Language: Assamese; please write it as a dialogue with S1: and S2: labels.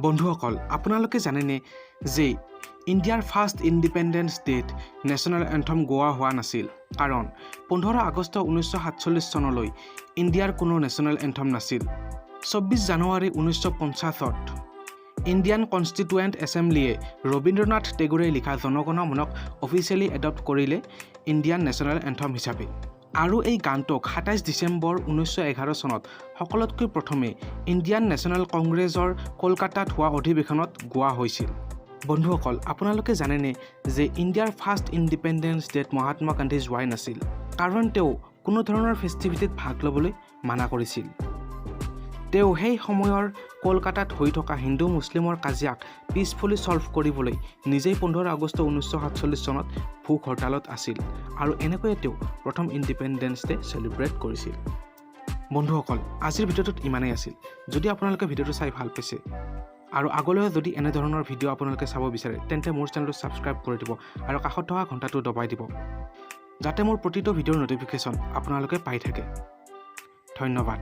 S1: বন্ধুসকল, আপোনালোকে জানেনে যে ইণ্ডিয়াৰ ফাৰ্ষ্ট ইণ্ডিপেণ্ডেন্স ডে'ত নেশ্যনেল এন্থম গোৱা হোৱা নাছিল? কাৰণ 15 আগষ্ট 1947 চনলৈ ইণ্ডিয়াৰ কোনো নেশ্যনেল এন্থম নাছিল। 26 জানুৱাৰী 1950ত ইণ্ডিয়ান কনষ্টিটুৱেণ্ট এছেম্বলিয়ে ৰবীন্দ্ৰনাথ টেগোৰে লিখা জনগণ মনক অফিচিয়েলি এডপ্ট কৰিলে ইণ্ডিয়ান নেশ্যনেল এন্থম হিচাপে। আৰু এই গানটোক 27 ডিচেম্বৰ 1911 চনত সকলোতকৈ প্ৰথমে ইণ্ডিয়ান নেশ্যনেল কংগ্ৰেছৰ কলকাতাত হোৱা অধিৱেশনত গোৱা হৈছিল। বন্ধুসকল, আপোনালোকে জানেনে যে ইণ্ডিয়াৰ ফাৰ্ষ্ট ইণ্ডিপেণ্ডেন্স ডে'ত মহাত্মা গান্ধী যোৱাই নাছিল? কাৰণ তেওঁ কোনো ধৰণৰ ফেষ্টিভিটিত ভাগ ল'বলৈ মানা কৰিছিল। তেওঁ সেই সময়ৰ কলকাতাত হৈ থকা হিন্দু মুছলিমৰ কাজিয়াক পিচফুলি ছল্ভ কৰিবলৈ নিজেই 15 আগষ্ট 1947 চনত ভোক হৰতালত আছিল আৰু এনেকৈয়ে তেওঁ প্ৰথম ইণ্ডিপেণ্ডেন্স ডে চেলিব্ৰেট কৰিছিল। বন্ধুসকল, আজিৰ ভিডিঅ'টোত ইমানেই আছিল। যদি আপোনালোকে ভিডিঅ'টো চাই ভাল পাইছে আৰু আগলৈও যদি এনেধৰণৰ ভিডিঅ' আপোনালোকে চাব বিচাৰে, তেন্তে মোৰ চেনেলটো ছাবস্ক্ৰাইব কৰি দিব আৰু কাষত থকা ঘণ্টাটো দবাই দিব, যাতে মোৰ প্ৰতিটো ভিডিঅ'ৰ ন'টিফিকেশ্যন আপোনালোকে পাই থাকে। ধন্যবাদ।